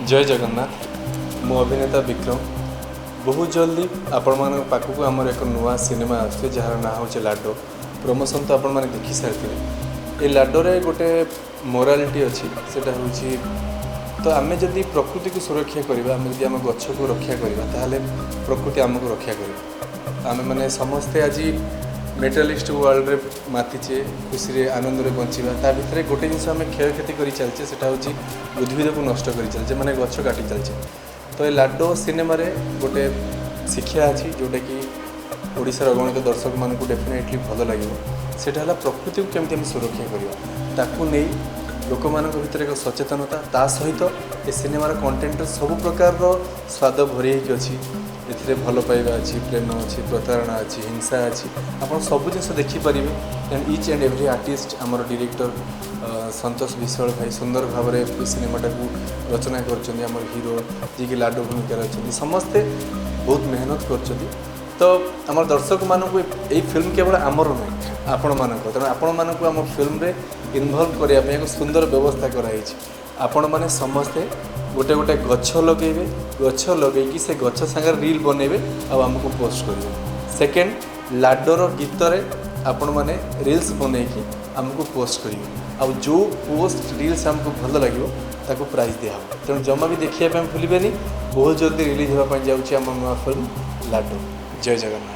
ଜୟ ଜଗନ୍ନାଥ। ମୁଁ ଅଭିନେତା ବିକ୍ରମ। ବହୁତ ଜଲ୍ଦି ଆପଣମାନଙ୍କ ପାଖକୁ ଆମର ଏକ ନୂଆ ସିନେମା ଆସୁଛି, ଯାହାର ନାଁ ହେଉଛି ଲାଡ଼ୋ। ପ୍ରମୋସନ୍ ତ ଆପଣମାନେ ଦେଖିସାରିଥିବେ। ଏ ଲାଡ଼ୋରେ ଗୋଟେ ମୋରାଲିଟି ଅଛି। ସେଇଟା ହେଉଛି ତ ଆମେ ଯଦି ପ୍ରକୃତିକୁ ସୁରକ୍ଷା କରିବା, ଆମେ ଯଦି ଆମ ଗଛକୁ ରକ୍ଷା କରିବା, ତାହେଲେ ପ୍ରକୃତି ଆମକୁ ରକ୍ଷା କରିବ। ଆମେମାନେ ସମସ୍ତେ ଆଜି ମେଟେରିଆଲିଷ୍ଟ ୱାର୍ଲଡ଼ରେ ମାତିଛେ, ଖୁସିରେ ଆନନ୍ଦରେ ବଞ୍ଚିବା। ତା ଭିତରେ ଗୋଟେ ଜିନିଷ ଆମେ କ୍ଷୟକ୍ଷତି କରି ଚାଲିଛେ, ସେଟା ହେଉଛି ଉଦ୍ଭିଦକୁ ନଷ୍ଟ କରି ଚାଲିଛେ, ମାନେ ଗଛ କାଟି ଚାଲିଛେ। ତ ଏ ଲାଡ଼ୋ ସିନେମାରେ ଗୋଟେ ଶିକ୍ଷା ଅଛି, ଯେଉଁଟାକି ଓଡ଼ିଶାର ଅଗଣିତ ଦର୍ଶକମାନଙ୍କୁ ଡେଫିନେଟଲି ଭଲ ଲାଗିବ। ସେଇଟା ହେଲା ପ୍ରକୃତିକୁ କେମିତି ଆମେ ସୁରକ୍ଷା କରିବା, ତାକୁ ନେଇ ଲୋକମାନଙ୍କ ଭିତରେ ଏକ ସଚେତନତା। ତା ସହିତ ଏ ସିନେମାର କଣ୍ଟେଣ୍ଟରେ ସବୁ ପ୍ରକାରର ସ୍ୱାଦ ଭରି ହେଇକି ଅଛି। ଏଥିରେ ଭଲ ପାଇବା ଅଛି, ପ୍ରେମ ଅଛି, ପ୍ରତାରଣା ଅଛି, ହିଂସା ଅଛି। ଆପଣ ସବୁ ଜିନିଷ ଦେଖିପାରିବେ। And each and every artist, ଆମର ଡିରେକ୍ଟର ସନ୍ତୋଷ ବିଶ୍ୱାଳ ଭାଇ ସୁନ୍ଦର ଭାବରେ ଏ ସିନେମାଟାକୁ ରଚନା କରିଛନ୍ତି। ଆମର ହିରୋ ଯିଏକି ଲାଡ଼ୁ ଭୂମିକାରେ ଅଛନ୍ତି, ସମସ୍ତେ ବହୁତ ମେହନତ କରିଛନ୍ତି। ତ ଆମର ଦର୍ଶକମାନଙ୍କୁ ଏଇ ଫିଲ୍ମ କେବଳ ଆମର ନୁହେଁ, ଆପଣମାନଙ୍କ। ତେଣୁ ଆପଣମାନଙ୍କୁ ଆମ ଫିଲ୍ମରେ ଇନଭଲ୍ଭ କରିବା ପାଇଁ ଏକ ସୁନ୍ଦର ବ୍ୟବସ୍ଥା କରାହେଇଛି। ଆପଣମାନେ ସମସ୍ତେ ଗୋଟେ ଗୋଟେ ଗଛ ଲଗେଇବେ, ଗଛ ଲଗେଇକି ସେ ଗଛ ସାଙ୍ଗରେ ରିଲ୍ ବନେଇବେ ଆଉ ଆମକୁ ପୋଷ୍ଟ କରିବେ। ସେକେଣ୍ଡ, ଲାଡ଼ୋର ଗୀତରେ ଆପଣମାନେ ରିଲ୍ସ ବନେଇକି ଆମକୁ ପୋଷ୍ଟ କରିବେ ଆଉ ଯେଉଁ ପୋଷ୍ଟ ରିଲ୍ସ ଆମକୁ ଭଲ ଲାଗିବ, ତାକୁ ପ୍ରାଇଜ୍ ଦିଆହେବ। ତେଣୁ ଜମା ବି ଦେଖିବା ପାଇଁ ଭୁଲିବେନି। ବହୁତ ଜଲ୍ଦି ରିଲିଜ୍ ହେବା ପାଇଁ ଯାଉଛି ଆମ ନୂଆ ଫିଲ୍ମ ଲାଡ଼ୋ। ଜୟ ଜଗନ୍ନାଥ।